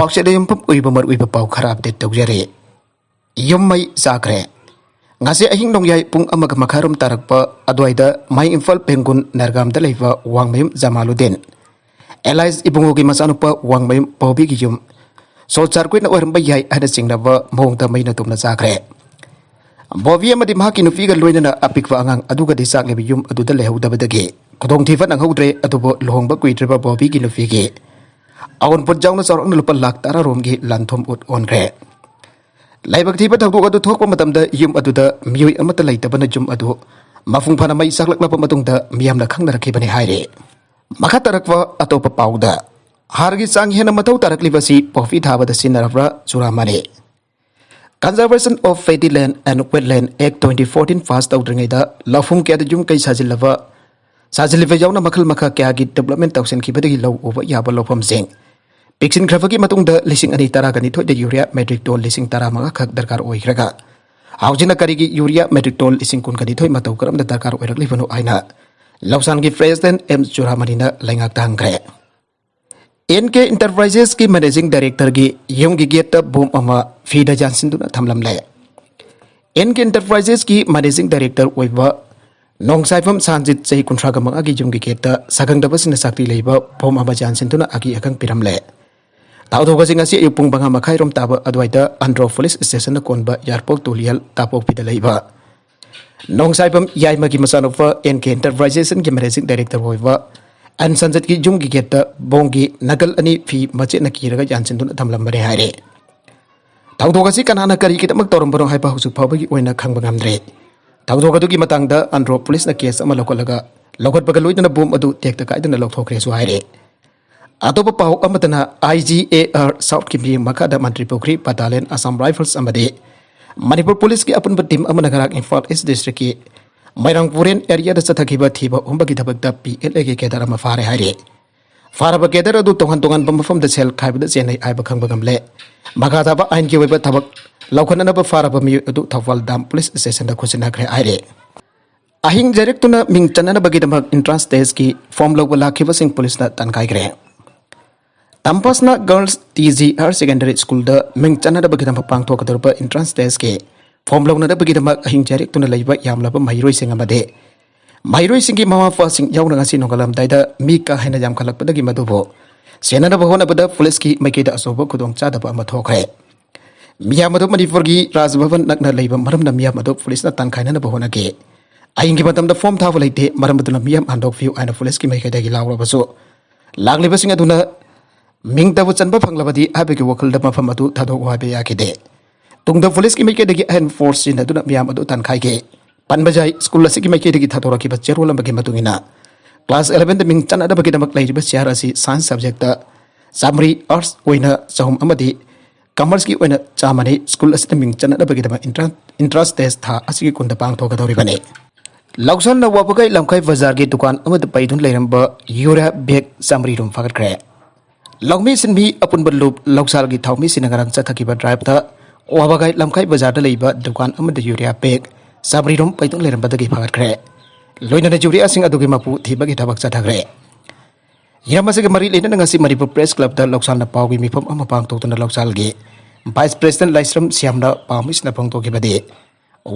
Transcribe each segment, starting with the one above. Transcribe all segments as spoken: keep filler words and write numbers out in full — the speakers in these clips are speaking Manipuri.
ꯄꯥꯎꯆꯦꯗ ꯌꯨꯝꯐꯝ ꯑꯣꯏꯕ ꯃꯔꯨꯑꯣꯏꯕ ꯄꯥꯎ ꯈꯔ ꯑꯞꯗꯦꯠ ꯇꯧꯖꯔꯤ꯫ ꯌꯨꯝ ꯃꯩ ꯆꯥꯈ꯭ꯔꯦ꯫ ꯉꯁꯤ ꯑꯍꯤꯡ ꯅꯣꯡꯌꯥꯏ ꯄꯨꯡ ꯑꯃꯒ ꯃꯈꯥꯏꯔꯣꯝ ꯇꯥꯔꯛꯄ ꯑꯗꯨꯋꯥꯏꯗ ꯃꯩ ꯏꯝꯐꯥꯜ ꯄꯦꯡꯒꯨꯟ ꯅꯔꯒꯥꯝꯗ ꯂꯩꯕ ꯋꯥꯡꯃꯌꯨꯝ ꯖꯃꯥꯂꯨꯗꯤꯟ, ꯑꯦꯂꯥꯏꯁ ꯏꯕꯨꯡꯉꯣꯒꯤ ꯃꯆꯥꯅꯨꯄꯥ ꯋꯥꯡꯃꯌꯨꯝ ꯄꯥꯎꯕꯤꯒꯤ ꯌꯨꯝ ꯁꯣꯔꯠ ꯁꯥꯔꯀ꯭ꯋꯤꯠꯅ ꯑꯣꯏꯔꯝꯕ ꯌꯥꯏ ꯍꯥꯏꯅ ꯆꯤꯡꯅꯕ ꯃꯑꯣꯡꯗ ꯃꯩꯅ ꯇꯨꯝꯅ ꯆꯥꯈ꯭ꯔꯦ꯫ ꯕꯣꯕꯤ ꯑꯃꯗꯤ ꯃꯍꯥꯛꯀꯤ ꯅꯨꯄꯤꯒ ꯂꯣꯏꯅꯅ ꯑꯄꯤꯛꯄ ꯑꯉꯥꯡ ꯑꯗꯨꯒꯗꯤ ꯆꯥꯛꯂꯤꯕ ꯌꯨꯝ ꯑꯗꯨꯗ ꯂꯩꯍꯧꯗꯕꯗꯒꯤ ꯈꯨꯗꯣꯡꯊꯤꯕ ꯅꯪꯍꯧꯗ꯭ꯔꯦ꯫ ꯑꯗꯨꯕꯨ ꯂꯨꯍꯣꯡꯕ ꯀꯨꯏꯗ꯭ꯔꯤꯕ ꯕꯣꯕꯤꯒꯤ ꯅꯨꯄꯤꯒꯤ ꯑꯋꯨꯟꯄꯣꯠ ꯌꯥꯎꯅ ꯆꯥꯎꯔꯥꯛꯅ ꯂꯨꯄꯥ ꯂꯥꯈ ꯇꯔꯥ ꯔꯣꯝꯒꯤ ꯂꯟ ꯊꯨꯝ ꯎꯠ ꯑꯣꯟꯈ꯭ꯔꯦ꯫ ꯂꯥꯏꯕꯛ ꯊꯤꯕ ꯊꯧꯗꯣꯛ ꯑꯗꯨ ꯊꯣꯛꯄ ꯃꯇꯝꯗ ꯌꯨꯝ ꯑꯗꯨꯗ ꯃꯤꯑꯣꯏ ꯑꯃꯠꯇ ꯂꯩꯇꯕꯅ ꯌꯨꯝ ꯑꯗꯨ ꯃꯄꯨꯡ ꯐꯥꯅ ꯃꯩ ꯆꯥꯛꯂꯛꯂꯕ ꯃꯇꯨꯡꯗ ꯃꯤꯌꯥꯝꯅ ꯈꯪꯅꯔꯛꯈꯤꯕꯅꯤ ꯍꯥꯏꯔꯤ꯫ ꯃꯈꯥ ꯇꯥꯔꯛꯄ ꯑꯇꯣꯞꯄ ꯄꯥꯎꯗ, ꯍꯥꯔꯒꯤ ꯆꯥꯡ ꯍꯦꯟꯅ ꯃꯊꯧ ꯇꯥꯔꯛꯂꯤꯕ ꯑꯁꯤ ꯄꯣꯄꯤ ꯊꯥꯕꯗ ꯁꯤꯖꯤꯟꯅꯔꯕ꯭ꯔꯥ? ꯆꯨꯔꯥꯃꯥꯅꯤ꯫ Conservation of Paddy Land and Wetland Act twenty fourteen pass ꯇꯧꯗ꯭ꯔꯤꯉꯩꯗ ꯂꯧꯐꯝ ꯀꯌꯥꯗ ꯌꯨꯝ ꯀꯩ ꯁꯥꯖꯤꯜꯂꯕ, ꯁꯥꯖꯤꯜꯂꯤꯕ ꯌꯥꯎꯅ ꯃꯈꯜ ꯃꯈꯥ ꯀꯌꯥꯒꯤ development ꯇꯧꯁꯤꯟꯈꯤꯕꯗꯒꯤ ꯂꯧ ꯎꯕ ꯌꯥꯕ ꯂꯧꯐꯝꯁꯤꯡ ꯄꯤꯛꯁꯤꯟꯈ꯭ꯔꯕꯒꯤ ꯃꯇꯨꯡꯗ ꯂꯤꯁꯤꯡ ꯑꯅꯤ ꯇꯔꯥꯒ ꯅꯤꯊꯣꯏꯗ ꯌꯨꯔꯤꯌꯥ metric ton ꯂꯤꯁꯤꯡ ꯇꯔꯥꯃꯉꯥ ꯈꯛ ꯗꯔꯀꯥꯔ ꯑꯣꯏꯈ꯭ꯔꯒ, ꯍꯧꯖꯤꯛꯅ ꯀꯔꯤꯒꯤ ꯌꯨꯔꯤꯌꯥ metric ton ꯂꯤꯁꯤꯡ ꯀꯨꯟꯒ ꯅꯤꯊꯣꯏ ꯃꯇꯧ ꯀꯔꯝꯅ ꯗꯔꯀꯥꯔ ꯑꯣꯏꯔꯛꯂꯤꯕꯅꯣ ꯍꯥꯏꯅ ꯂꯧꯁꯥꯟꯒꯤ president ꯑꯦꯝ ꯆꯨꯔꯥꯃꯅꯤꯅ ꯂꯩꯉꯥꯛꯇ ꯍꯪꯈ꯭ꯔꯦ꯫ ꯑꯦꯟ ꯀꯦ Enterprises ꯀꯤ managing director ꯒꯤ ꯌꯨꯝꯒꯤ gate ꯇ ꯕꯣꯝ ꯑꯃ ꯐꯤꯗ ꯌꯥꯟꯁꯤꯟꯗꯨꯅ ꯊꯝꯂꯝꯂꯦ꯫ ꯑꯦꯟ ꯀꯦ Enterprises ꯀꯤ managing director ꯑꯣꯏꯕ ꯅꯣꯡꯁꯥꯏꯐꯝ ꯁꯥꯟꯖꯤꯠ, ꯆꯍꯤ ꯀꯨꯟꯊ꯭ꯔꯥꯒ ꯃꯉꯥꯒꯤ ꯌꯨꯝꯒꯤ gate ꯇ ꯁꯥꯈꯪꯗꯕꯁꯤꯡꯅ ꯁꯥꯛꯇꯤ ꯂꯩꯕ ꯕꯣꯝ ꯑꯃ ꯌꯥꯟꯁꯤꯟꯗꯨꯅ ꯑꯀꯤ ꯑꯈꯪ ꯄꯤꯔꯝꯂꯦ꯫ ꯊꯧꯗꯣꯛ ꯑꯁꯤ ꯉꯁꯤ ꯑꯌꯨꯛ ꯄꯨꯡ ꯃꯉꯥ ꯃꯈꯥꯏꯔꯣꯝ ꯇꯥꯕ ꯑꯗꯨꯋꯥꯏꯗ ꯑꯟꯗ꯭ꯔꯣ police station ꯅ ꯀꯣꯟꯕ ꯌꯥꯏꯔꯤꯄꯣꯛ ꯇꯨꯂꯤꯌꯜ ꯇꯥꯄꯣꯛꯄꯤꯗ ꯂꯩꯕ ꯅꯣꯡꯁꯥꯏꯕꯝ ꯌꯥꯏꯃꯒꯤ ꯃꯆꯥꯅꯨꯄꯥ ꯑꯦꯟ ꯀꯦ Enterprises ꯀꯤ managing director ꯑꯣꯏꯕ ꯑꯦꯟ ꯁꯟꯖꯠꯀꯤ ꯌꯨꯝꯒꯤ gate ꯇ ꯕꯣꯝꯒꯤ ꯅꯥꯀꯜ ꯑꯅꯤ ꯐꯤ ꯃꯆꯦꯠꯅ ꯀꯤꯔꯒ ꯌꯥꯟꯁꯤꯟꯗꯨꯅ ꯊꯝꯂꯝꯕꯅꯤ ꯍꯥꯏꯔꯦ꯫ ꯊꯧꯗꯣꯛ ꯑꯁꯤ ꯀꯅꯥꯅ ꯀꯔꯤꯒꯤꯗꯃꯛ ꯇꯧꯔꯝꯕꯅꯣ ꯍꯥꯏꯕ ꯍꯧꯖꯤꯛ ꯐꯥꯎꯕꯒꯤ ꯑꯣꯏꯅ ꯈꯪꯕ ꯉꯝꯗ꯭ꯔꯦ꯫ ꯊꯧꯗꯣꯛ ꯑꯗꯨꯒꯤ ꯃꯇꯥꯡꯗ ꯑꯟꯗ꯭ꯔꯣ police ꯅ case ꯑꯃ ꯂꯧꯈꯠꯂꯒ, ꯂꯧꯈꯠꯄꯒ ꯂꯣꯏꯅꯅ ꯕꯣꯝ ꯑꯗꯨ ꯇꯦꯛꯇ ꯀꯥꯏꯗꯅ ꯂꯧꯊꯣꯛꯈ꯭ꯔꯦꯁꯨ ꯍꯥꯏꯔꯦ꯫ ꯑꯇꯣꯞꯄ ꯄꯥꯎ ꯑꯃꯗꯅ, I G A R South ꯀꯤ ꯃꯤꯠꯌꯦꯡ ꯃꯈꯥꯗ ꯃꯟꯇ꯭ꯔꯤ ꯄꯨꯈ꯭ꯔꯤ, ꯄꯇꯥꯂꯦꯟ, Assam Rifles ꯑꯃꯗꯤ ꯃꯅꯤꯄꯨꯔ police ꯀꯤ ꯑꯄꯨꯟꯕ team ꯑꯃꯅ ꯉꯔꯥꯡ ꯏꯝꯐꯥꯜ East district ꯀꯤ ꯃꯣꯏꯔꯥꯡꯄꯨꯔꯦꯟ area ꯗ ꯆꯠꯊꯈꯤꯕ ꯊꯤꯕ ꯍꯨꯝꯕꯒꯤ ꯊꯕꯛꯇ P L A ꯒꯤ cadre ꯑꯃ ꯐꯥꯔꯦ ꯍꯥꯏꯔꯤ꯫ ꯐꯥꯔꯕ cadre ꯑꯗꯨ ꯇꯣꯉꯥꯟ ꯇꯣꯉꯥꯟꯕ ꯃꯐꯝꯗ ꯁꯦꯜ ꯈꯥꯏꯕꯗ ꯆꯦꯟꯅꯩ ꯍꯥꯏꯕ ꯈꯪꯕ ꯉꯝꯂꯦ꯫ ꯃꯈꯥ ꯇꯥꯕ ꯑꯥꯏꯟꯒꯤ ꯑꯣꯏꯕ ꯊꯕꯛ ꯂꯧꯈꯠꯅꯅꯕ ꯐꯥꯔꯕ ꯃꯤꯑꯣꯏ ꯑꯗꯨ ꯊꯧꯕꯥꯜ ꯗꯥꯝ police station ꯗ ꯈꯨꯠꯁꯤꯟꯅꯈ꯭ꯔꯦ ꯍꯥꯏꯔꯤ꯫ ꯑꯍꯤꯡ ꯌꯩꯔꯛꯇꯨꯅ ꯃꯤꯡ ꯆꯟꯅꯅꯕꯒꯤꯗꯃꯛ entrance test ꯀꯤ form ꯂꯧꯕ ꯂꯥꯛꯈꯤꯕꯁꯤꯡ police ꯅ ꯇꯥꯟꯈꯥꯏꯈ꯭ꯔꯦ꯫ ꯇꯝꯄꯥꯁꯅꯥ girls T G higher secondary ꯁ꯭ꯀꯨꯜꯗ ꯃꯤꯡ ꯆꯟꯅꯅꯕꯒꯤꯗꯃꯛ ꯄꯥꯡꯊꯣꯛꯀꯗꯧꯔꯤꯕ ꯑꯦꯟꯇ꯭ꯔꯥꯟꯁ ꯇꯦꯁꯀꯤ ꯐꯣꯝ ꯂꯧꯅꯅꯕꯒꯤꯗꯃꯛ ꯑꯍꯤꯡ ꯆꯥꯔꯦꯛꯇꯨꯅ ꯂꯩꯕ ꯌꯥꯝꯂꯕ ꯃꯍꯩꯔꯣꯏꯁꯤꯡ ꯑꯃꯗꯤ ꯃꯍꯩꯔꯣꯏꯁꯤꯡꯒꯤ ꯃꯃꯥ ꯃꯄꯥꯁꯤꯡ ꯌꯥꯎꯅ ꯉꯁꯤ ꯅꯣꯡꯉꯥꯜꯂꯝꯗꯥꯏꯗ ꯃꯤ ꯀꯥ ꯍꯦꯟꯅ ꯌꯥꯝꯈꯠꯂꯛꯄꯗꯒꯤ ꯃꯗꯨꯕꯨ ꯁꯦꯟꯅꯅꯕ ꯍꯣꯠꯅꯕꯗ ꯄꯨꯂꯤꯁꯀꯤ ꯃꯥꯏꯀꯩꯗ ꯑꯆꯧꯕ ꯈꯨꯗꯣꯡꯆꯥꯗꯕ ꯑꯃ ꯊꯣꯛꯈ꯭ꯔꯦ꯫ ꯃꯤꯌꯥꯝ ꯑꯗꯨ ꯃꯅꯤꯄꯨꯔꯒꯤ ꯔꯥꯖ ꯚꯕꯟ ꯅꯛꯅ ꯂꯩꯕ ꯃꯔꯝꯅ ꯃꯤꯌꯥꯝ ꯑꯗꯨ ꯄꯨꯂꯤꯁꯅ ꯇꯥꯟꯈꯥꯏꯅꯅꯕ ꯍꯣꯠꯅꯈꯤ꯫ ꯑꯍꯤꯡꯒꯤ ꯃꯇꯝꯗ ꯐꯣꯝ ꯊꯥꯕ ꯂꯩꯇꯦ, ꯃꯔꯝ ꯑꯗꯨꯅ ꯃꯤꯌꯥꯝ ꯍꯟꯗꯣꯛꯄꯤꯌꯨ ꯍꯥꯏꯅ ꯄꯨꯂꯤꯁꯀꯤ ꯃꯥꯏꯀꯩꯗꯒꯤ ꯂꯥꯎꯔꯕꯁꯨ, ꯂꯥꯛꯂꯤꯕꯁꯤꯡ ꯑꯗꯨꯅ ꯃꯤꯡꯇꯕꯨ ꯆꯟꯕ ꯐꯪꯂꯕꯗꯤ ꯍꯥꯏꯕꯒꯤ ꯋꯥꯈꯜꯗ ꯃꯐꯝ ꯑꯗꯨ ꯊꯥꯗꯣꯛꯎ ꯍꯥꯏꯕ ꯌꯥꯈꯤꯗꯦ꯫ ꯇꯨꯡꯗ ꯄꯨꯂꯤꯁꯀꯤ ꯃꯥꯏꯀꯩꯗꯒꯤ ꯑꯍꯦꯟꯕ ꯐꯣꯔꯁ ꯁꯤꯖꯤꯟꯅꯗꯨꯅ ꯃꯤꯌꯥꯝ ꯑꯗꯨ ꯇꯥꯟꯈꯥꯏꯈꯤ꯫ ꯄꯟꯕꯖꯥꯏ ꯁ꯭ꯀꯨꯜ ꯑꯁꯤꯒꯤ ꯃꯥꯏꯀꯩꯗꯒꯤ ꯊꯥꯗꯣꯔꯛꯈꯤꯕ ꯆꯦꯔꯣꯜ ꯑꯃꯒꯤ ꯃꯇꯨꯡ ꯏꯟꯅ, ꯀ꯭ꯂꯥꯁ ꯑꯦꯂꯚꯦꯟꯗ ꯃꯤꯡ ꯆꯟꯅꯅꯕꯒꯤꯗꯃꯛ ꯂꯩꯔꯤꯕ ꯆꯤꯌꯥꯔ ꯑꯁꯤ ꯁꯥꯏꯟꯁ ꯁꯕꯖꯦꯛꯇ ꯆꯥꯃꯔꯤ, ꯑꯥꯔꯠꯁ ꯑꯣꯏꯅ ꯆꯍꯨꯝ ꯑꯃꯗꯤ ꯀꯃꯔꯁꯀꯤ ꯑꯣꯏꯅ ꯆꯥꯝꯃꯅꯤ꯫ ꯁ꯭ꯀꯨꯜ ꯑꯁꯤꯗ ꯃꯤꯡ ꯆꯟꯅꯅꯕꯒꯤꯗꯃꯛ ꯏꯟꯇ꯭ꯔꯥꯟꯁ ꯇꯦꯁ ꯊꯥ ꯑꯁꯤꯒꯤ ꯀꯨꯟꯗ ꯄꯥꯡꯊꯣꯛꯀꯗꯧꯔꯤꯕꯅꯤ꯫ ꯂꯧꯁꯥꯜꯅ ꯋꯥꯕꯒꯥꯏ ꯂꯝꯈꯥꯏ ꯕꯖꯥꯔꯒꯤ ꯗꯨꯀꯥꯟ ꯑꯃꯗ ꯄꯩꯗꯨꯅ ꯂꯩꯔꯝꯕ ꯌꯨꯔꯤꯌꯥ ꯕꯦꯒ ꯆꯥꯃꯔꯤ ꯔꯣꯝ ꯐꯥꯒꯠꯈ꯭ꯔꯦ꯫ ꯂꯧꯃꯤ ꯁꯤꯟꯃꯤ ꯑꯄꯨꯟꯕ ꯂꯨꯞ ꯂꯧꯁꯥꯜꯒꯤ ꯊꯥꯎꯃꯤꯁꯤꯡꯅ ꯉꯔꯥꯡ ꯆꯠꯊꯈꯤꯕ ꯗ꯭ꯔꯥꯏꯚꯇ ꯋꯥꯕꯒꯥꯏ ꯂꯝꯈꯥꯏ ꯕꯖꯥꯔꯗ ꯂꯩꯕ ꯗꯨꯀꯥꯟ ꯑꯃꯗ ꯌꯨꯔꯤꯌꯥ ꯕꯦꯒ ꯆꯥꯃꯔꯤ ꯔꯣꯝ ꯄꯩꯗꯨꯅ ꯂꯩꯔꯝꯕꯗꯒꯤ ꯐꯥꯒꯠꯈ꯭ꯔꯦ꯫ ꯂꯣꯏꯅꯅ ꯌꯨꯔꯤꯌꯥꯁꯤꯡ ꯑꯗꯨꯒꯤ ꯃꯄꯨ ꯊꯤꯕꯒꯤ ꯊꯕꯛ ꯆꯠꯊꯈ꯭ꯔꯦ꯫ ꯍꯤꯔꯝ ꯑꯁꯤꯒ ꯃꯔꯤ ꯂꯩꯅꯅ ꯉꯁꯤ ꯃꯅꯤꯄꯨꯔ ꯄ꯭ꯔꯦꯁ ꯀ꯭ꯂꯕꯇ ꯂꯧꯁꯥꯜꯅ ꯄꯥꯎꯒꯤ ꯃꯤꯐꯝ ꯑꯃ ꯄꯥꯡꯊꯣꯛꯇꯨꯅ ꯂꯧꯁꯥꯜꯒꯤ ꯚꯥꯏꯁ ꯄ꯭ꯔꯦꯁꯤꯗꯦꯟꯠ ꯂꯥꯏꯁ꯭ꯔꯝ ꯁ꯭ꯌꯥꯝꯅ ꯄꯥꯎꯃꯤꯁꯤꯡꯅ ꯐꯣꯡꯗꯣꯛꯈꯤꯕꯗꯤ,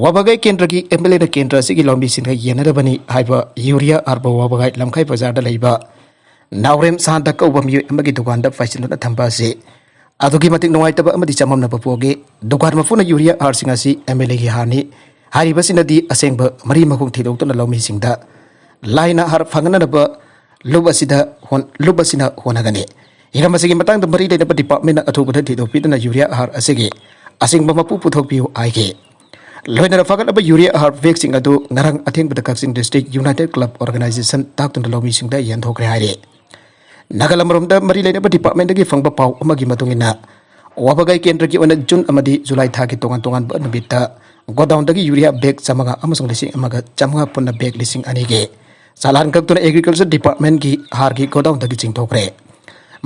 ꯋꯥꯕꯒꯥꯏ ꯀꯦꯟꯗ꯭ꯔꯒꯤ ꯑꯦꯝ ꯑꯦꯜ ꯑꯦꯅ ꯀꯦꯟꯗ꯭ꯔ ꯑꯁꯤꯒꯤ ꯂꯧꯃꯤꯁꯤꯡꯒ ꯌꯦꯟꯅꯗꯕꯅꯤ ꯍꯥꯏꯕ ꯌꯨꯔꯤꯌꯥ ꯑꯥꯔꯕ ꯋꯥꯕꯒꯥꯏ ꯂꯝꯈꯥꯏ ꯕꯖꯥꯔꯗ ꯂꯩꯕ ꯅꯥꯎꯔꯦꯝ ꯁꯥꯟꯇ ꯀꯧꯕ ꯃꯤꯑꯣꯏ ꯑꯃꯒꯤ ꯗꯨꯀꯥꯟꯗ ꯄꯩꯁꯤꯟꯗꯨꯅ ꯊꯝꯕ ꯑꯁꯤ ꯑꯗꯨꯛꯀꯤ ꯃꯇꯤꯛ ꯅꯨꯡꯉꯥꯏꯇꯕ ꯑꯃꯗꯤ ꯆꯃꯝꯅꯕ ꯄꯣꯛꯏ꯫ ꯗꯨꯀꯥꯟ ꯃꯄꯨꯅ ꯌꯨꯔꯤꯌꯥ ꯑꯥꯔꯁꯤꯡ ꯑꯁꯤ ꯑꯦꯝ ꯑꯦꯜ ꯑꯦꯒꯤ ꯍꯥꯔꯅꯤ ꯍꯥꯏꯔꯤꯕꯁꯤꯅꯗꯤ ꯑꯁꯦꯡꯕ ꯃꯔꯤ ꯃꯈꯣꯡ ꯊꯤꯗꯣꯛꯇꯨꯅ ꯂꯧꯃꯤꯁꯤꯡꯗ ꯂꯥꯏꯅ ꯍꯥꯔ ꯐꯪꯅꯅꯕ ꯂꯨꯞ ꯑꯁꯤꯗ ꯍꯣꯟ-, ꯂꯨꯞ ꯑꯁꯤꯅ ꯍꯣꯠꯅꯒꯅꯤ꯫ ꯍꯤꯔꯝ ꯑꯁꯤꯒꯤ ꯃꯇꯥꯡꯗ ꯃꯔꯤ ꯂꯩꯅꯕ ꯗꯤꯄꯥꯔꯠꯃꯦꯟꯅ ꯑꯊꯨꯕꯗ ꯊꯤꯗꯣꯛꯄꯤꯗꯨꯅ ꯌꯨꯔꯤꯌꯥ ꯍꯥꯔ ꯑꯁꯤꯒꯤ ꯑꯁꯦꯡꯕ ꯃꯄꯨ ꯄꯨꯊꯣꯛꯄꯤꯌꯨ ꯍꯥꯏꯈꯤ꯫ ꯂꯣꯏꯅꯅ ꯐꯥꯒꯠꯂꯕ ꯌꯨꯔꯤꯌꯥ ꯍꯥꯔ ꯕꯦꯒꯁꯤꯡ ꯑꯗꯨ ꯉꯔꯥꯡ ꯑꯊꯦꯡꯕꯗ ꯀꯛꯆꯤꯡ ꯗꯤꯁꯇ꯭ꯔꯤꯛ ꯌꯨꯅꯥꯏꯇꯦꯗ ꯀ꯭ꯂꯕ ꯑꯣꯔꯒꯅꯥꯏꯖꯦꯁꯟ ꯇꯥꯛꯇꯨꯅ ꯂꯧꯃꯤꯁꯤꯡꯗ ꯌꯦꯟꯊꯣꯛꯈ꯭ꯔꯦ ꯍꯥꯏꯔꯤ꯫ ꯅꯥꯒꯥꯂꯝ ꯔꯣꯝꯗ ꯃꯔꯤ ꯂꯩꯅꯕ ꯗꯤꯄꯥꯔꯠꯃꯦꯟꯗꯒꯤ ꯐꯪꯕ ꯄꯥꯎ ꯑꯃꯒꯤ ꯃꯇꯨꯡ ꯏꯟꯅ, ꯋꯥꯕꯒꯥꯏ ꯀꯦꯟꯗ꯭ꯔꯒꯤ ꯑꯣꯏꯅ ꯖꯨꯟ ꯑꯃꯗꯤ ꯖꯨꯂꯥꯏ ꯊꯥꯒꯤ ꯇꯣꯉꯥꯟ ꯇꯣꯉꯥꯟꯕ ꯅꯨꯃꯤꯠꯇ ꯒꯣꯗꯥꯎꯟꯗꯒꯤ ꯌꯨꯔꯤꯌꯥ ꯕꯦꯒ ꯆꯥꯝꯃꯉꯥ ꯑꯃꯁꯨꯡ ꯂꯤꯁꯤꯡ ꯑꯃꯒ ꯆꯥꯝꯃꯉꯥ ꯄꯨꯟꯅ ꯕꯦꯒ ꯂꯤꯁꯤꯡ ꯑꯅꯤꯒꯤ ꯆꯂꯥꯟ ꯀꯛꯇꯨꯅ ꯑꯦꯒ꯭ꯔꯤꯀꯜꯆꯔ ꯗꯤꯄꯥꯔꯠꯃꯦꯟꯒꯤ ꯍꯥꯔꯒꯤ ꯒꯣꯗꯥꯎꯟꯗꯒꯤ ꯆꯤꯡꯊꯣꯛꯈ꯭ꯔꯦ꯫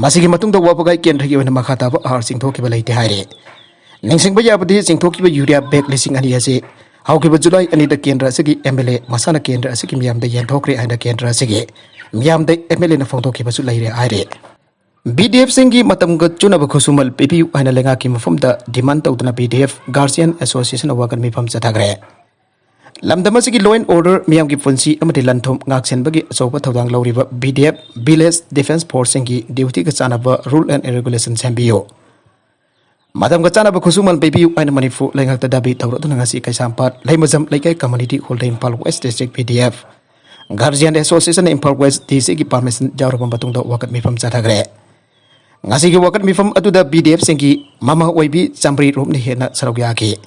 ꯃꯁꯤꯒꯤ ꯃꯇꯨꯡꯗ ꯋꯥꯕꯒꯥꯏ ꯀꯦꯟꯗ꯭ꯔꯒꯤ ꯑꯣꯏꯅ ꯃꯈꯥ ꯇꯥꯕ ꯍꯥꯔ ꯆꯤꯡꯊꯣꯛꯈꯤꯕ ꯂꯩꯇꯦ ꯍꯥꯏꯔꯦ꯫ ꯅꯤꯡꯁꯤꯡꯕ ꯌꯥꯕꯗꯤ, ꯆꯤꯡꯊꯣꯛꯈꯤꯕ ꯌꯨꯔꯤꯌꯥ ꯕꯦꯒ ꯂꯤꯁꯤꯡ ꯑꯅꯤ ꯑꯁꯤ ꯍꯧꯈꯤꯕ ꯖꯨꯂꯥꯏ ꯑꯅꯤꯗ ꯀꯦꯟꯗ꯭ꯔ ꯑꯁꯤꯒꯤ ꯑꯦꯝ ꯑꯦꯜ ꯑꯦ ꯃꯁꯥꯅ ꯀꯦꯟꯗ꯭ꯔ ꯑꯁꯤꯒꯤ ꯃꯤꯌꯥꯝꯗ ꯌꯦꯟꯊꯣꯛꯈ꯭ꯔꯦ ꯍꯥꯏꯅ ꯀꯦꯟꯗ꯭ꯔ ꯑꯁꯤꯒꯤ ꯃꯤꯌꯥꯝꯗ ꯑꯦꯝ ꯑꯦꯜ ꯑꯦꯅ ꯐꯣꯡꯗꯣꯛꯈꯤꯕꯁꯨ ꯂꯩꯔꯦ ꯍꯥꯏꯔꯦ꯫ ꯕꯤ ꯗꯤ ꯑꯦꯐꯁꯤꯡꯒꯤ ꯃꯇꯝꯒ ꯆꯨꯅꯕ ꯈꯨꯠꯁꯨꯃꯜ ꯄꯤꯕꯤꯌꯨ ꯍꯥꯏꯅ ꯂꯩꯉꯥꯛꯀꯤ ꯃꯐꯝꯗ ꯗꯤꯃꯥꯟ ꯇꯧꯗꯨꯅ ꯕꯤ ꯗꯤ ꯑꯦꯐ ꯒꯥꯔꯖꯤꯌꯟ ꯑꯦꯁꯣꯁꯤꯌꯦꯁꯟꯅ ꯋꯥꯀꯠ ꯃꯤꯐꯝ ꯆꯠꯊꯈ꯭ꯔꯦ꯫ ꯂꯝꯗꯝ ꯑꯁꯤꯒꯤ law and order, ꯃꯤꯌꯥꯝꯒꯤ ꯄꯨꯟꯁꯤ ꯑꯃꯗꯤ ꯂꯟ ꯊꯨꯝ ꯉꯥꯛꯁꯦꯟꯕꯒꯤ ꯑꯆꯧꯕ ꯊꯧꯗꯥꯡ ꯂꯧꯔꯤꯕ B D F, village defence ꯐꯣꯔꯁꯁꯤꯡꯒꯤ ꯗ꯭ꯌꯨꯇꯤꯒ ꯆꯥꯟꯅꯕ rule and regulation ꯁꯦꯝꯕꯤꯌꯨ, ꯃꯇꯝꯒ ꯆꯥꯟꯅꯕ ꯈꯨꯠꯁꯨꯃꯜ ꯄꯤꯕꯤꯌꯨ ꯍꯥꯏꯅ ꯃꯅꯤꯄꯨꯔ ꯂꯩꯉꯥꯛꯇ ꯗꯥꯕꯤ ꯇꯧꯔꯗꯨꯅ ꯉꯁꯤ ꯀꯩꯁꯥꯝꯄꯥꯠ ꯂꯩꯃꯖꯝ ꯂꯩꯀꯥꯏ community hall ꯗ Imphal west district B D F guardian ꯑꯦꯁꯣꯁꯤꯌꯦꯁꯟꯅ ꯏꯝꯐꯥꯜ ꯋꯦꯁ ꯗꯤ ꯁꯤꯒꯤ ꯄꯥꯔꯃꯤꯁꯟ ꯌꯥꯎꯔꯕ ꯃꯇꯨꯡꯗ ꯋꯥꯀꯠ ꯃꯤꯐꯝ ꯆꯠꯊꯈ꯭ꯔꯦ꯫ ꯉꯁꯤꯒꯤ ꯋꯥꯀꯠ ꯃꯤꯐꯝ ꯑꯗꯨꯗ ꯕꯤ ꯗꯤ ꯑꯦꯐꯁꯤꯡꯒꯤ ꯃꯃꯥ ꯑꯣꯏꯕꯤ ꯆꯥꯃꯔꯤ ꯔꯣꯝꯅ ꯍꯦꯟꯅ ꯁꯔꯨꯛ ꯌꯥꯈꯤ꯫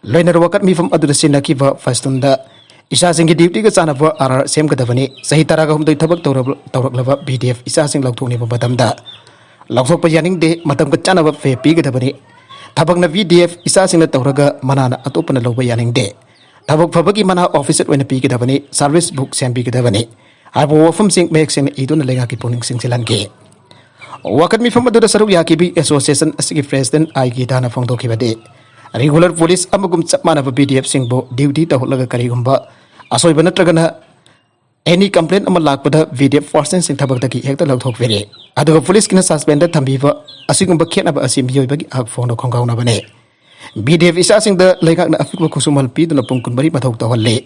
ꯂꯣꯏꯅꯅ ꯋꯥꯀꯠ ꯃꯤꯐꯝ ꯑꯗꯨꯗ ꯁꯤꯖꯤꯟꯅꯈꯤꯕ ꯐꯁꯇꯨꯟꯗ ꯏꯆꯥꯁꯤꯡꯒꯤ ꯗ꯭ꯌꯨꯇꯤꯒ ꯆꯥꯟꯅꯕ ꯑꯥꯔ ꯑꯥꯔ ꯁꯦꯝꯒꯗꯕꯅꯤ꯫ ꯆꯍꯤ ꯇꯔꯥꯒ ꯍꯨꯝꯗꯣꯏ ꯊꯕꯛ ꯇꯧꯔꯕ-, ꯇꯧꯔꯛꯂꯕ ꯕꯤ ꯗꯤ ꯑꯦꯐ ꯏꯆꯥꯁꯤꯡ ꯂꯧꯊꯣꯛꯅꯤꯡꯕ ꯃꯇꯝꯗ ꯂꯧꯊꯣꯛꯄ ꯌꯥꯅꯤꯡꯗꯦ꯫ ꯃꯇꯝꯒ ꯆꯥꯟꯅꯕ ꯄꯦ ꯄꯤꯒꯗꯕꯅꯤ꯫ ꯊꯕꯛꯅ ꯕꯤ ꯗꯤ ꯑꯦꯐ ꯏꯆꯥꯁꯤꯡꯅ ꯇꯧꯔꯒ ꯃꯅꯥꯅ ꯑꯇꯣꯞꯄꯅ ꯂꯧꯕ ꯌꯥꯅꯤꯡꯗꯦ꯫ ꯊꯕꯛ ꯐꯕꯒꯤ ꯃꯅꯥ ꯑꯣꯐꯤꯁꯔ ꯑꯣꯏꯅ ꯄꯤꯒꯗꯕꯅꯤ, ꯁꯥꯔꯚꯤꯁ ꯕꯨꯛ ꯁꯦꯝꯕꯤꯒꯗꯕꯅꯤ ꯍꯥꯏꯕ ꯋꯥꯐꯝꯁꯤꯡ ꯃꯌꯦꯛ ꯁꯦꯡꯅ ꯏꯗꯨꯅ ꯂꯩꯉꯥꯛꯀꯤ ꯄꯨꯛꯅꯤꯡ ꯆꯤꯡꯁꯤꯜꯍꯟꯈꯤ꯫ ꯋꯥꯀꯠ ꯃꯤꯐꯝ ꯑꯗꯨꯗ ꯁꯔꯨꯛ ꯌꯥꯈꯤꯕꯤ ꯑꯦꯁꯣꯁꯤꯌꯦꯁꯟ ꯑꯁꯤꯒꯤ ꯄ꯭ꯔꯦꯁꯤꯗꯦꯟꯠ ꯑꯥꯏ ꯒꯤꯇꯥꯅ ꯐꯣꯡꯗꯣꯛꯈꯤꯕꯗꯤ, ꯔꯤꯒꯨꯂꯔ ꯄꯨꯂꯤꯁ ꯑꯃꯒꯨꯝ ꯆꯞ ꯃꯥꯟꯅꯕ ꯕꯤ ꯗꯤ ꯑꯦꯐꯁꯤꯡꯕꯨ ꯗ꯭ꯌꯨꯇꯤ ꯇꯧꯍꯜꯂꯒ ꯀꯔꯤꯒꯨꯝꯕ ꯑꯁꯣꯏꯕ ꯅꯠꯇ꯭ꯔꯒꯅ ꯑꯦꯅꯤ ꯀꯝꯄ꯭ꯂꯦꯟ ꯑꯃ ꯂꯥꯛꯄꯗ ꯕꯤ ꯗꯤ ꯑꯦꯐ ꯄꯥꯔꯁꯟꯁꯤꯡ ꯊꯕꯛꯇꯒꯤ ꯍꯦꯛꯇ ꯂꯧꯊꯣꯛꯄꯤꯔꯦ꯫ ꯑꯗꯨꯒ ꯄꯨꯂꯤꯁꯀꯤꯅ ꯁꯁꯄꯦꯟꯗ ꯊꯝꯕꯤꯕ ꯑꯁꯤꯒꯨꯝꯕ ꯈꯦꯠꯅꯕ ꯑꯁꯤ ꯃꯤꯑꯣꯏꯕꯒꯤ ꯍꯛ ꯐꯥꯎꯅ ꯈꯣꯡꯒꯥꯎꯅꯕꯅꯦ꯫ ꯕꯤ ꯗꯤ ꯑꯦꯐ ꯏꯆꯥꯁꯤꯡꯗ ꯂꯩꯉꯥꯛꯅ ꯑꯄꯤꯛꯄ ꯈꯨꯠꯁꯨꯃꯜ ꯄꯤꯗꯨꯅ ꯄꯨꯡ ꯀꯨꯟꯃꯔꯤ ꯃꯊꯧ ꯇꯧꯍꯜꯂꯤ꯫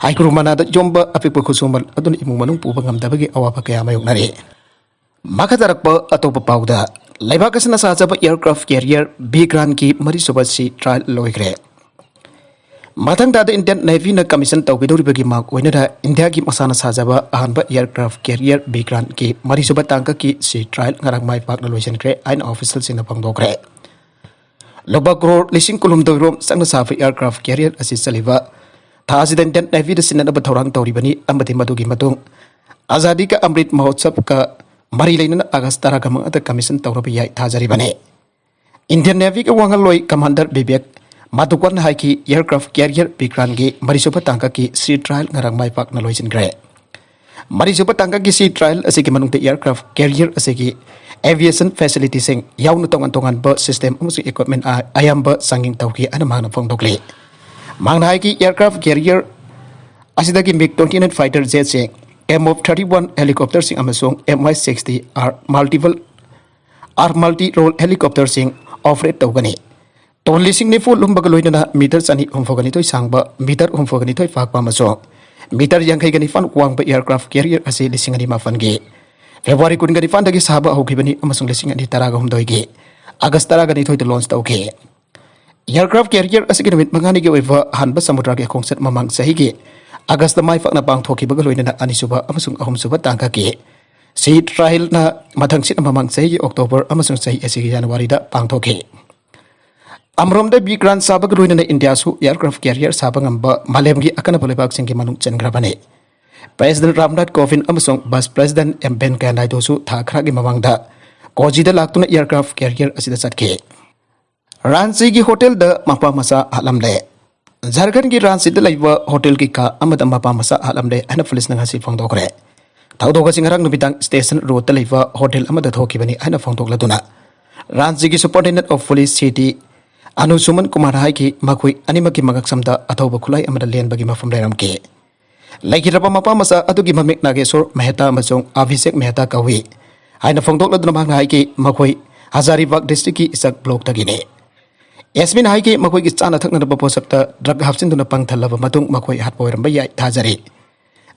ꯍꯥꯏꯀ꯭ꯔꯨ ꯃꯅꯥꯗ ꯌꯣꯝꯕ ꯑꯄꯤꯛꯄ ꯈꯨꯠꯁꯨꯃꯜ ꯑꯗꯨꯅ ꯏꯃꯨꯡ ꯃꯅꯨꯡ ꯄꯨꯕ ꯉꯝꯗꯕꯒꯤ ꯑꯋꯥꯕ ꯀꯌꯥ ꯃꯥꯌꯣꯛꯅꯔꯤ꯫ ꯃꯈꯥ ꯇꯥꯔꯛꯄ ꯑꯇꯣꯞꯄ ꯄꯥꯎꯗ, ꯂꯩꯕꯥꯛ ꯑꯁꯤꯅ ꯁꯥꯖꯕ aircraft carrier ꯕꯤꯀ꯭ꯔꯥꯟꯠꯀꯤ ꯃꯔꯤꯁꯨꯕ sea trial ꯂꯣꯏꯈ꯭ꯔꯦ꯫ ꯃꯊꯪ ꯊꯥꯗ Indian Navy ꯅ commission ꯇꯧꯒꯗꯧꯔꯤꯕꯒꯤ ꯃꯥꯡ ꯑꯣꯏꯅꯅ ꯏꯟꯗꯤꯌꯥꯒꯤ ꯃꯁꯥꯅ ꯁꯥꯖꯕ ꯑꯍꯥꯟꯕ aircraft carrier ꯕꯤꯀ꯭ꯔꯥꯟꯠꯀꯤ ꯃꯔꯤꯁꯨꯕ ꯇꯥꯡꯀꯛꯀꯤ sea trial ꯉꯔꯥꯡ ꯃꯥꯏ ꯄꯥꯛꯅ ꯂꯣꯏꯁꯤꯟꯈ꯭ꯔꯦ ꯍꯥꯏꯅ official ꯁꯤꯡꯅ ꯐꯣꯡꯗꯣꯛꯈ꯭ꯔꯦ꯫ ꯂꯨꯄꯥ ꯀ꯭ꯔꯣꯔ ꯂꯤꯁꯤꯡ ꯀꯨꯟꯍꯨꯝꯗꯣꯏ ꯔꯣꯝ ꯆꯪꯅ ꯁꯥꯕ aircraft carrier ꯑꯁꯤ ꯆꯠꯂꯤꯕ ꯊꯥ ꯑꯁꯤꯗ Indian Navy ꯗ ꯁꯤꯟꯅꯅꯕ ꯊꯧꯔꯥꯡ ꯇꯧꯔꯤꯕꯅꯤ ꯑꯃꯗꯤ ꯃꯗꯨꯒꯤ ꯃꯇꯨꯡ Azadi Ka Amrit Mahotsav ꯀ ꯃꯔꯤ ꯂꯩꯅꯅ ꯑꯥꯒꯁ ꯇꯔꯥꯒ ꯃꯉꯥꯗ commission ꯇꯧꯔꯕ ꯌꯥꯏ ꯊꯥꯖꯔꯤꯕꯅꯤ꯫ Indian Navy ꯒꯤ ꯋꯥꯉꯜꯂꯣꯏ Commander Vivek Madhukar ꯅ ꯍꯥꯏꯈꯤ, aircraft carrier ꯕꯤꯀ꯭ꯔꯥꯟꯠꯀꯤ ꯃꯔꯤꯁꯨꯕ ꯇꯥꯡꯀꯛꯀꯤ sea trial ꯉꯔꯥꯡ ꯃꯥꯏ ꯄꯥꯛꯅ ꯂꯣꯏꯁꯤꯟꯈ꯭ꯔꯦ꯫ ꯃꯔꯤꯁꯨꯕ ꯇꯥꯡꯀꯛꯀꯤ sea trial ꯑꯁꯤꯒꯤ ꯃꯅꯨꯡꯗ aircraft carrier ꯑꯁꯤꯒꯤ aviation facility ꯁꯤꯡ ꯌꯥꯎꯅ ꯇꯣꯉꯥꯟ ꯇꯣꯉꯥꯟꯕ system ꯑꯃꯁꯨꯡ equipment ꯑ-, ꯑꯌꯥꯝꯕ ꯆꯥꯡꯌꯦꯡ ꯇꯧꯈꯤ ꯍꯥꯏꯅ ꯃꯍꯥꯛꯅ ꯐꯣꯡꯗꯣꯛꯂꯤ꯫ ꯃꯍꯥꯛꯅ ꯍꯥꯏꯈꯤ, aircraft carrier ꯑꯁꯤꯗꯒꯤ MiG twenty nine fighter jet ꯁꯤꯡ, M O thirty one helicopter ꯁꯤꯡ ꯑꯃꯁꯨꯡ M I sixty R multiple R multi role ꯍꯦꯂꯤꯀꯣꯞꯇꯔꯁꯤꯡ ꯑꯣꯄꯔꯦꯠ ꯇꯧꯒꯅꯤ꯫ ꯇꯣꯟ ꯂꯤꯁꯤꯡ ꯅꯤꯐꯨ ꯂꯨꯝꯕꯒ ꯂꯣꯏꯅꯅ ꯃꯤꯇꯔ ꯆꯅꯤ ꯍꯨꯝꯐꯨꯒ ꯅꯤꯊꯣꯏ ꯁꯥꯡꯕ, ꯃꯤꯇꯔ ꯍꯨꯝꯐꯨꯒ ꯅꯤꯊꯣꯏ ꯄꯥꯛꯄ ꯑꯃꯁꯨꯡ ꯃꯤꯇꯔ ꯌꯥꯡꯈꯩꯒ ꯅꯤꯄꯥꯟ ꯋꯥꯡꯕ ꯑꯦꯌꯔꯀ꯭ꯔꯥꯐ ꯀꯦꯔꯤꯌꯔ ꯑꯁꯤ ꯂꯤꯁꯤꯡ ꯑꯅꯤ ꯃꯥꯄꯟꯒꯤ ꯐꯦꯕ꯭ꯔꯨꯋꯥꯔꯤ ꯀꯨꯟꯒ ꯅꯤꯄꯥꯟꯗꯒꯤ ꯁꯥꯕ ꯍꯧꯈꯤꯕꯅꯤ ꯑꯃꯁꯨꯡ ꯂꯤꯁꯤꯡ ꯑꯅꯤ ꯇꯔꯥꯒ ꯍꯨꯝꯗꯣꯏꯒꯤ ꯑꯥꯒꯁ ꯇꯔꯥꯒ ꯅꯤꯊꯣꯏꯗ ꯂꯣꯟꯆ ꯇꯧꯈꯤ꯫ ꯑꯦꯌꯔꯀ꯭ꯔꯥꯐ ꯀꯦꯔꯤꯌꯔ ꯑꯁꯤꯒꯤ ꯅꯨꯃꯤꯠ ꯃꯉꯥꯅꯤꯒꯤ ꯑꯣꯏꯕ ꯑꯍꯥꯟꯕ ꯁꯃꯨꯗ꯭ꯔꯒꯤ ꯈꯣꯡꯆꯠ ꯃꯃꯥꯡ ꯆꯍꯤꯒꯤ ꯑꯥꯒꯁꯇ ꯃꯥꯏ ꯄꯥꯛꯅ ꯄꯥꯡꯊꯣꯛꯈꯤꯕꯒ ꯂꯣꯏꯅꯅ ꯑꯅꯤꯁꯨꯕ ꯑꯃꯁꯨꯡ ꯑꯍꯨꯝꯁꯨꯕ ꯇꯥꯡꯀꯛꯀꯤ ꯁꯤ ꯇ꯭ꯔꯥꯏꯜꯅ ꯃꯊꯪ ꯁꯤꯠꯅ ꯃꯃꯥꯡ ꯆꯍꯤꯒꯤ ꯑꯣꯛꯇꯣꯕꯔ ꯑꯃꯁꯨꯡ ꯆꯍꯤ ꯑꯁꯤꯒꯤ ꯖꯅꯋꯥꯔꯤꯗ ꯄꯥꯡꯊꯣꯛꯈꯤ꯫ ꯑꯃꯔꯣꯝꯗ ꯕꯤꯀ꯭ꯔꯥꯟ ꯁꯥꯕꯒ ꯂꯣꯏꯅꯅ ꯏꯟꯗꯤꯌꯥꯁꯨ ꯑꯦꯌꯔꯀ꯭ꯔꯥꯐ ꯀꯦꯔꯤꯌꯔ ꯁꯥꯕ ꯉꯝꯕ ꯃꯥꯂꯦꯝꯒꯤ ꯑꯀꯟꯕ ꯂꯩꯕꯥꯛꯁꯤꯡꯒꯤ ꯃꯅꯨꯡ ꯆꯟꯈ꯭ꯔꯕꯅꯤ꯫ ꯄ꯭ꯔꯦꯁꯤꯗꯦꯟ ꯔꯥꯝꯅꯥꯊ ꯀꯣꯕꯤꯟꯗ ꯑꯃꯁꯨꯡ ꯚꯥꯏꯁ ꯄ꯭ꯔꯦꯁꯤꯗꯦꯟ ꯑꯦꯝ ꯚꯦꯡꯀꯌꯥ ꯅꯥꯏꯗꯨꯁꯨ ꯊꯥ ꯈꯔꯒꯤ ꯃꯃꯥꯡꯗ ꯀꯣꯖꯤꯗ ꯂꯥꯛꯇꯨꯅ ꯑꯦꯌꯔꯀ꯭ꯔꯥꯐ ꯀꯦꯔꯤꯌꯔ ꯑꯁꯤꯗ ꯆꯠꯈꯤ꯫ ꯔꯥꯟꯆꯤꯒꯤ ꯍꯣꯇꯦꯜꯗ ꯃꯄꯥ ꯃꯆꯥ ꯍꯥꯠꯂꯝꯂꯦ꯫ ꯖꯥꯔꯈꯟꯒꯤ ꯔꯥꯟꯆꯤꯗ ꯂꯩꯕ ꯍꯣꯇꯦꯜꯒꯤ ꯀꯥ ꯑꯃꯗ ꯃꯄꯥ ꯃꯆꯥ ꯍꯥꯠꯂꯝꯂꯦ ꯍꯥꯏꯅ ꯄꯨꯂꯤꯁꯅ ꯉꯁꯤ ꯐꯣꯡꯗꯣꯛꯈ꯭ꯔꯦ꯫ ꯊꯧꯗꯣꯛ ꯑꯁꯤ ꯉꯔꯥꯡ ꯅꯨꯃꯤꯗꯥꯡ ꯁ꯭ꯇꯦꯁꯟ ꯔꯣꯗꯇ ꯂꯩꯕ ꯍꯣꯇꯦꯜ ꯑꯃꯗ ꯊꯣꯛꯈꯤꯕꯅꯤ ꯍꯥꯏꯅ ꯐꯣꯡꯗꯣꯛꯂꯗꯨꯅ ꯔꯥꯟꯆꯤꯒꯤ superintendent of police city Anushuman Kumar ꯍꯥꯏꯈꯤ, ꯃꯈꯣꯏ ꯑꯅꯤꯃꯛꯀꯤ ꯃꯉꯛꯁꯝꯗ ꯑꯊꯧꯕ ꯈꯨꯠꯂꯥꯏ ꯑꯃꯗ ꯂꯦꯟꯕꯒꯤ ꯃꯐꯝ ꯂꯩꯔꯝꯈꯤ꯫ ꯂꯩꯈꯤꯗ꯭ꯔꯕ ꯃꯄꯥ ꯃꯆꯥ ꯑꯗꯨꯒꯤ ꯃꯃꯤꯡ ꯅꯥꯒꯦꯁꯣꯔ ꯃꯦꯍꯇꯥ ꯑꯃꯁꯨꯡ ꯑꯚꯤꯁꯦꯛ ꯃꯦꯍꯇꯥ ꯀꯧꯏ ꯍꯥꯏꯅ ꯐꯣꯡꯗꯣꯛꯂꯗꯨꯅ ꯃꯍꯥꯛꯅ ꯍꯥꯏꯈꯤ, ꯃꯈꯣꯏ ꯍꯖꯥꯔꯤꯕꯥꯒ ꯗꯤꯁꯇ꯭ꯔꯤꯛꯀꯤ ꯏꯆꯛ ꯕ꯭ꯂꯣꯛꯇꯒꯤꯅꯤ꯫ ꯑꯦꯁ ꯄꯤꯅ ꯍꯥꯏꯈꯤ, ꯃꯈꯣꯏꯒꯤ ꯆꯥꯅ ꯊꯛꯅꯅꯕ ꯄꯣꯠꯁꯛꯇ ꯗ꯭ꯔꯒ ꯍꯥꯞꯆꯤꯟꯗꯨꯅ ꯄꯪꯊꯍꯜꯂꯕ ꯃꯇꯨꯡ ꯃꯈꯣꯏ ꯍꯥꯠꯄ ꯑꯣꯏꯔꯝꯕ ꯌꯥꯏ ꯊꯥꯖꯔꯤ꯫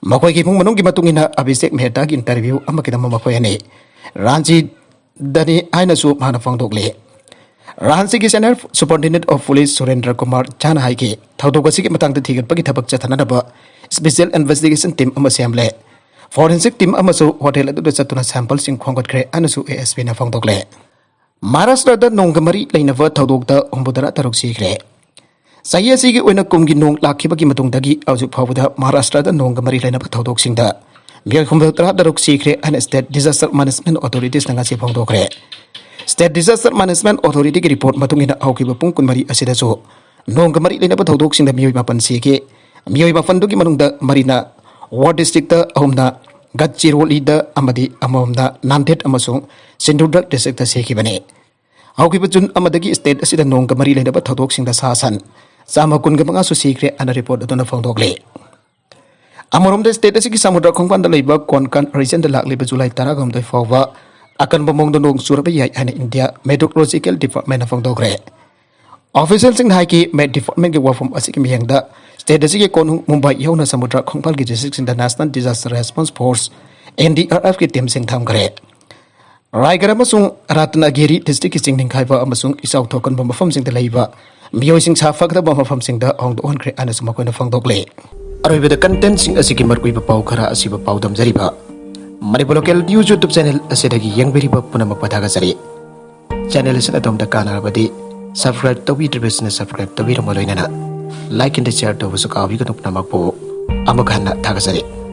ꯃꯈꯣꯏꯒꯤ ꯏꯃꯨꯡ ꯃꯅꯨꯡꯒꯤ ꯃꯇꯨꯡ ꯏꯟꯅ ꯑꯚꯤꯁꯦꯛ ꯃꯦꯍꯇꯥꯒꯤ ꯏꯟꯇꯔꯚ꯭ꯌꯨ ꯑꯃꯒꯤꯗꯃꯛ ꯃꯈꯣꯏ ꯑꯅꯤ ꯔꯥꯟꯆꯤ ꯗꯅꯤ ꯍꯥꯏꯅꯁꯨ ꯃꯍꯥꯛꯅ ꯐꯣꯡꯗꯣꯛꯂꯤ꯫ ꯔꯥꯟꯆꯤꯒꯤ senior superintendent of police Surendra Kumar ꯖꯥꯅ ꯍꯥꯏꯈꯤ, ꯊꯧꯗꯣꯛ ꯑꯁꯤꯒꯤ ꯃꯇꯥꯡꯗ ꯊꯤꯒꯠꯄꯒꯤ ꯊꯕꯛ ꯆꯠꯊꯅꯅꯕ ꯁ꯭ꯄꯦꯁꯤꯌꯦꯜ ꯏꯟꯚꯦꯁꯇꯤꯒꯦꯁꯟ ꯇꯤꯝ ꯑꯃ ꯁꯦꯝꯂꯦ꯫ ꯐꯣꯔꯦꯟꯁꯤꯛ ꯇꯤꯝ ꯑꯃꯁꯨ ꯍꯣꯇꯦꯜ ꯑꯗꯨꯗ ꯆꯠꯇꯨꯅ ꯁꯦꯝꯄꯜꯁꯤꯡ ꯈꯣꯝꯒꯠꯈ꯭ꯔꯦ ꯍꯥꯏꯅꯁꯨ ꯑꯦ ꯑꯦꯁ ꯄꯤꯅ ꯐꯣꯡꯗꯣꯛꯂꯦ꯫ ꯃꯍꯥꯔꯥꯁꯇ꯭ꯔꯗ ꯅꯣꯡꯒ ꯃꯔꯤ ꯂꯩꯅꯕ ꯊꯧꯗꯣꯛꯇ ꯍꯨꯝꯐꯨꯇꯔꯥ ꯇꯔꯨꯛ ꯁꯤꯈ꯭ꯔꯦ꯫ ꯆꯍꯤ ꯑꯁꯤꯒꯤ ꯑꯣꯏꯅ ꯀꯨꯝꯒꯤ ꯅꯣꯡ ꯂꯥꯛꯈꯤꯕꯒꯤ ꯃꯇꯨꯡꯗꯒꯤ ꯍꯧꯖꯤꯛ ꯐꯥꯎꯕꯗ ꯃꯍꯥꯔꯥꯁꯇ꯭ꯔꯗ ꯅꯣꯡꯒ ꯃꯔꯤ ꯂꯩꯅꯕ ꯊꯧꯗꯣꯛꯁꯤꯡꯗ ꯃꯤꯑꯣꯏ ꯍꯨꯝꯐꯨꯇꯔꯥ ꯇꯔꯨꯛ ꯁꯤꯈ꯭ꯔꯦ ꯍꯥꯏꯅ ꯁ꯭ꯇꯦꯠ ꯗꯤꯖꯥꯁꯇꯔ ꯃꯦꯅꯦꯖꯃꯦꯟꯠ ꯑꯣꯊꯣꯔꯤꯇꯤꯁꯅ ꯉꯁꯤ ꯐꯣꯡꯗꯣꯛꯈ꯭ꯔꯦ꯫ ꯁ꯭ꯇꯦꯠ ꯗꯤꯖꯥꯁꯇꯔ ꯃꯦꯅꯦꯖꯃꯦꯟꯠ ꯑꯣꯊꯣꯔꯤꯇꯤꯒꯤ ꯔꯤꯄꯣꯔꯠ ꯃꯇꯨꯡ ꯏꯟꯅ ꯍꯧꯈꯤꯕ ꯄꯨꯡ ꯀꯨꯟꯃꯔꯤ ꯑꯁꯤꯗꯁꯨ ꯅꯣꯡꯒ ꯃꯔꯤ ꯂꯩꯅꯕ ꯊꯧꯗꯣꯛꯁꯤꯡꯗ ꯃꯤꯑꯣꯏ ꯃꯥꯄꯟ ꯁꯤꯈꯤ꯫ ꯃꯤꯑꯣꯏ ꯃꯥꯄꯟꯗꯨꯒꯤ ꯃꯅꯨꯡꯗ ꯃꯔꯤꯅ ꯋꯥꯔ ꯗꯤꯁꯇ꯭ꯔꯤꯛꯇ, ꯑꯍꯨꯝꯅ ꯒꯗꯆꯤꯔꯣꯂꯤꯗ ꯑꯃꯗꯤ ꯑꯃꯃꯝꯅ ꯅꯥꯟꯗꯦꯗ ꯑꯃꯁꯨꯡ ꯁꯤꯟꯙꯨꯗꯨꯔꯒ ꯗꯤꯁꯇ꯭ꯔꯤꯛꯇ ꯁꯤꯈꯤꯕꯅꯤ꯫ ꯍꯧꯈꯤꯕ ꯖꯨꯟ ꯑꯃꯗꯒꯤ ꯁ꯭ꯇꯦꯠ ꯑꯁꯤꯗ ꯅꯣꯡꯒ ꯃꯔꯤ ꯂꯩꯅꯕ ꯊꯧꯗꯣꯛꯁꯤꯡꯗ ꯁꯥ ꯁꯟ ꯆꯥꯝꯃ ꯀꯨꯟꯒ ꯃꯉꯥꯁꯨ ꯁꯤꯈ꯭ꯔꯦ ꯍꯥꯏꯅ ꯔꯤꯄꯣꯔꯠ ꯑꯗꯨꯅ ꯐꯣꯡꯗꯣꯛꯂꯤ꯫ ꯑꯃꯔꯣꯝꯗ ꯁ꯭ꯇꯦꯠ ꯑꯁꯤꯒꯤ ꯁꯃꯨꯗ꯭ꯔ ꯈꯣꯡꯕꯥꯟꯗ ꯂꯩꯕ ꯀꯣꯟꯀꯟ ꯔꯤꯖꯟꯗ ꯂꯥꯛꯂꯤꯕ ꯖꯨꯂꯥꯏ ꯇꯔꯥꯍꯨꯝꯗꯣꯏ ꯐꯥꯎꯕ ꯑꯀꯟꯕ ꯃꯑꯣꯡꯗ ꯅꯣꯡ ꯆꯨꯔꯕ ꯌꯥꯏ ꯍꯥꯏꯅ ꯏꯟꯗꯤꯌꯥ ꯃꯦꯇ꯭ꯔꯣꯂꯣꯖꯤꯀꯦꯜ ꯗꯤꯄꯥꯔꯠꯃꯦꯟꯅ ꯐꯣꯡꯗꯣꯛꯈ꯭ꯔꯦ꯫ ꯑꯣꯐꯤꯁꯤꯌꯦꯜꯁꯤꯡꯅ ꯍꯥꯏꯈꯤ, ꯃꯦꯠ ꯗꯤꯄꯥꯔꯠꯃꯦꯟꯒꯤ ꯋꯥꯐꯝ ꯑꯁꯤꯒꯤ ꯃꯤꯠꯌꯦꯡꯗ ꯁ꯭ꯇꯦꯠ ꯑꯁꯤꯒꯤ ꯀꯣꯅꯨꯡ ꯃꯨꯝꯕꯥꯏ ꯌꯧꯅ ꯁꯃꯨꯗ꯭ꯔ ꯈꯣꯡꯕꯥꯜꯒꯤ ꯗꯤꯁꯇ꯭ꯔꯤꯛꯁꯤꯡꯗ national disaster response force, NDRF ꯀꯤ ꯇꯤꯝꯁꯤꯡ ꯊꯝꯈ꯭ꯔꯦ꯫ ꯔꯥꯏꯒꯔ ꯑꯃꯁꯨꯡ ꯔꯥꯇꯅꯥꯒꯤꯔꯤ ꯗꯤꯁꯇ꯭ꯔꯤꯛꯀꯤ ꯆꯤꯡ ꯅꯤꯡꯈꯥꯏꯕ ꯑꯃꯁꯨꯡ ꯏꯆꯥꯎ ꯊꯣꯛꯀꯟꯕ ꯃꯐꯝꯁꯤꯡꯗ ꯂꯩꯕ ꯃꯤꯑꯣꯏꯁꯤꯡ ꯁꯥꯐꯒꯗꯕ ꯃꯐꯝꯁꯤꯡꯗ ꯍꯣꯡꯗꯣꯛꯍꯟꯈ꯭ꯔꯦ ꯍꯥꯏꯅꯁꯨ ꯃꯈꯣꯏꯅ ꯐꯣꯡꯗꯣꯛꯂꯤ꯫ ꯑꯔꯣꯏꯕꯗ ꯀꯟꯇꯦꯟꯁꯤꯡ ꯑꯁꯤꯒꯤ ꯃꯔꯨꯑꯣꯏꯕ ꯄꯥꯎ ꯈꯔ ꯑꯁꯤꯕꯨ ꯄꯥꯎꯗꯝꯖꯔꯤꯕ Manipur local news YouTube channel ꯑꯁꯤꯗꯒꯤ ꯌꯦꯡꯕꯤꯔꯤꯕ ꯄꯨꯝꯅꯃꯛꯄꯨ ꯊꯥꯒꯠꯆꯔꯤ꯫ ꯆꯦꯅꯦꯜ ꯑꯁꯤꯅ ꯑꯗꯣꯝꯗ ꯀꯥꯟꯅꯔꯕꯗꯤ ꯁꯕꯁꯀ꯭ꯔꯥꯏꯕ ꯇꯧꯕꯤꯗ꯭ꯔꯤꯕꯁꯤꯡꯅ ꯁꯕꯁꯀ꯭ꯔꯥꯏꯕ ꯇꯧꯕꯤꯔꯝꯕ ꯂꯣꯏꯅꯅ ꯂꯥꯏꯛ ꯑꯦꯟ ꯁꯤꯌꯔ ꯇꯧꯕꯁꯨ ꯀꯥꯎꯕꯤꯒꯅꯨ꯫ ꯄꯨꯝꯅꯃꯛꯄꯨ ꯑꯃꯨꯛ ꯍꯟꯅ ꯊꯥꯒꯠꯆꯔꯤ꯫